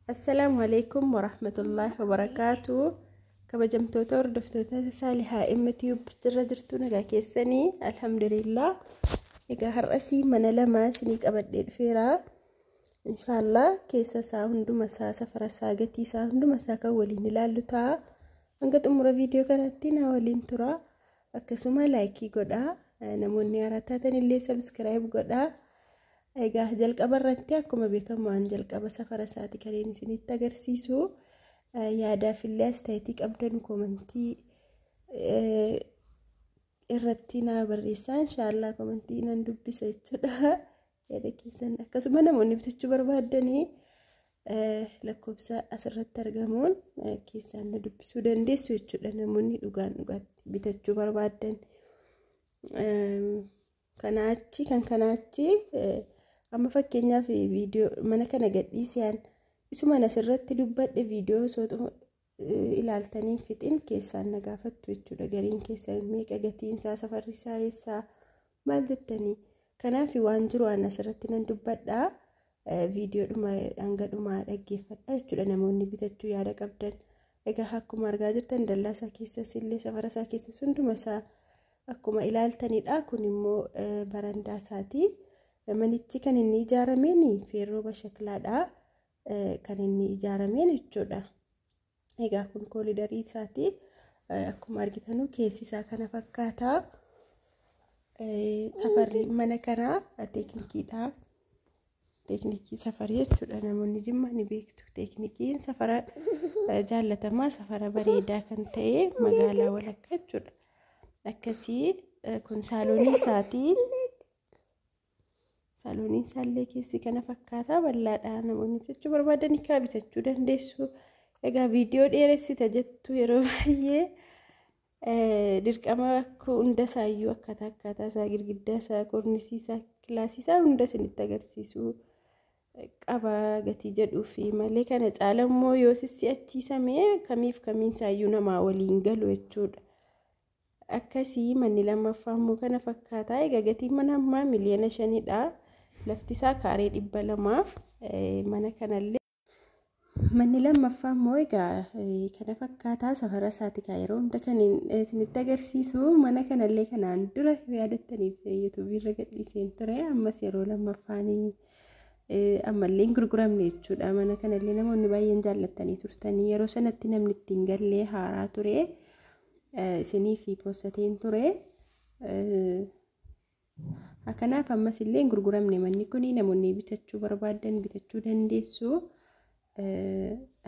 Assalaamu alaikum warahmatullaahi wabarakaatu. Kabajamtoota hordoftoota Saalihaa MTube irra jirtu, nagaa keessanii? Alhamdulillah. Egaa har'asii mana lama isinii qabadhee dhufeera. Inshaallah keessa isaa hunduma isaa, safara isaa, gatii isaa hunduma isaa kan waliin ilaallu ta'a. Hanga xumura viidiyoo kanaatti na waliin tura. Akkasuma like godhaa. Namoonni haaraa taatan illee subscribe godhaa. Egaa jalqaba irratti akkuma beekamu waan jalqaba safara isaati kan inni isinitti agarsiisu. Yaadaaf illee astaayitii qabdan comment irratti naa barreessaa. Inshaallah comment nan dubbisa jechuudha. Yaada keessan akkasuma namoonni bitachuu barbaaddanii lakkoofsa asirratti argamuun keessaan na dubbisuu dandeessu jechuudha, namoonni dhugaan dhugaatti bitachuu barbaaddan. Kanaachi kan kanaachi amma fakkeenyaaf viidiyoo mana kana gadhiiseen isuma asirratti dubbadhe viidiyoo osoo ilaaltanii fixin keessaan na gaafattu jechuudha. Gariin keessan meeqa gatiin isaa, safarri isaa eessaa, maal jettanii. Kanaaf waan jiru waan asirratti nan dubbadha. Viidiyoodhuma hanga dhumaa dhaggeeffadha jechuudha, namoonni bitachuu yaada qabdan. Egaa akkuma argaa jirtan dallaa isaa keessas illee, safara isaa keessas, hunduma isaa akkuma ilaaltanidha. Kun immoo barandaa isaati. Manichi kan inni ijaarameen feerroo bashaklaadha. Kan inni ijaarameen jechuudha. Egaa kun corridor isaati. Akkuma argitanu keessi isaa kana fakkaata. Safarri mana kanaa teeknikiidha. Teeknikii safarii jechuudha. Namoonni Jimmaa ni beektu. Teeknikiin safara jaallatamaa, safara bareedaa kan ta'e magaalaa walakkaa jechuudha. Akkasii kun saaloonii isaati. Saalooniin isaallee keessi kana fakkaata, bal'aadha. Namoonni bitachuu barbaadan kaa bitachuu dandeessu. Egaa viidiyoo dheeressita jettu yeroo baay'ee. Dirqama akka hunda isaayyuu akkaataa isaa, girgiddaa isaa, kornisii isaa, kilaasii isaa hunda isinitti agarsiisuu qaba gatii jedhuu fi malee, kana caala immoo yoo sissi'achiisame kamiif kamiin isaayyuu namaa waliin galu jechuudha. Akkasii manni lammaffaa immoo kana fakkaata. Egaa gatiin mana ammaa miliyoona 5dha. Lafti isaa kaaree 200 mana kanallee. Manni lammaffaa immoo egaa kana fakkaata. Safara isaati kaa yeroo hunda kan isinitti agarsiisu. Mana kanallee kanaan dura yaadattaniif YouTube irra gadhiiseen ture. Ammas yeroo lammaffaanii ammallee hin gurguramne jechuudha. Mana kanallee namoonni baay'een jaallattanii turtanii, yeroo sanatti namni ittiin gallee haaraa ture. Isinii fi postateen ture. Kanaaf ammas illee hin gurguramne manni kun, namoonni bitachuu barbaadan bitachuu dandeessu.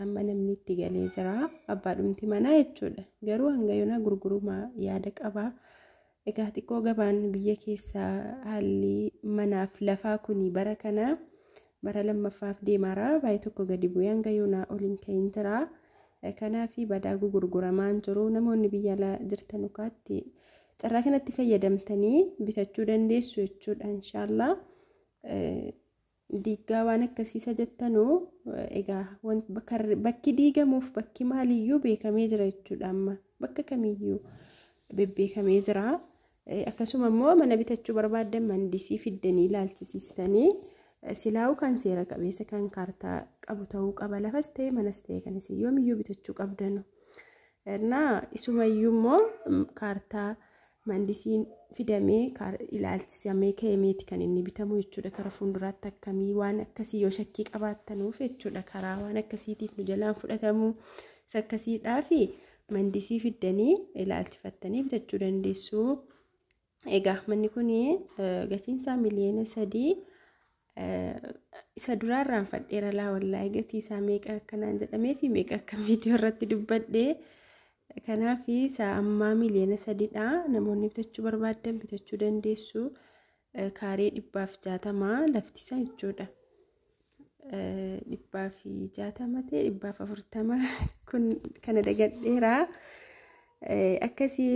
Amma namni itti galee jira, abbaadhumti manaa jechuudha. Garuu hanga yoonaa gurguruma yaada qaba. Egaa xiqqoo gabaan biyya keessaa, haalli manaaf lafaa kun bara kana bara lammaffaaf deemaara. Baay'ee tokko gadi bu'ee hanga yoonaa ol hin ka'iin jira. Kanaaf badaa gurguramaan jiru. Namoonni biyya alaa jirtan ukaatti carraa kanatti fayyadamtanii bitachuu dandeessu jechuudha, inshaallah. Diiggaa waan akkasiisa jettanuu, egaa bakki diigamuuf bakki maaliyyuu beekamee jira jechuudha, amma bakka kamiyyuu bebbeekamee jira. Akkasuma immoo mana bitachuu barbaaddan mandisii fiddanii ilaalchisiistanii, silaa'uu kan seera qabeessa, kan kaartaa qabu ta'uu qaba, lafas ta'e manas ta'e kan isin yoomiyyuu bitachuu qabdanu. Naa isumayyuu immoo kaartaa mandisiin fidamee ilaalchisamee ka'emeeti kan inni bitamu jechuudha. Karaa fuulduraatti akkamii waan akkasii yoo shakkii qabaattanuuf jechuudha, karaa waan akkasiitiif nu jalaan fudhatamu isa akkasiidhaa fi mandisii fiddanii ilaalchifattanii bitachuu dandeessu. Egaa manni kun gatiin isaa miliyoona 3. Isa duraa irraanfadheera laa wallaahi, gatii isaa meeqa akkanaan jedhamee fi meeqa akka viidiyoo irratti dubbadhee. Kanaaf isaa ammaa miliyoona 3dha. Namoonni bitachuu barbaadan bitachuu dandeessu. Kaaree 160 lafti isaa jechuudha. 160 ta'e 140 kun kana dagadheera. Akkasii.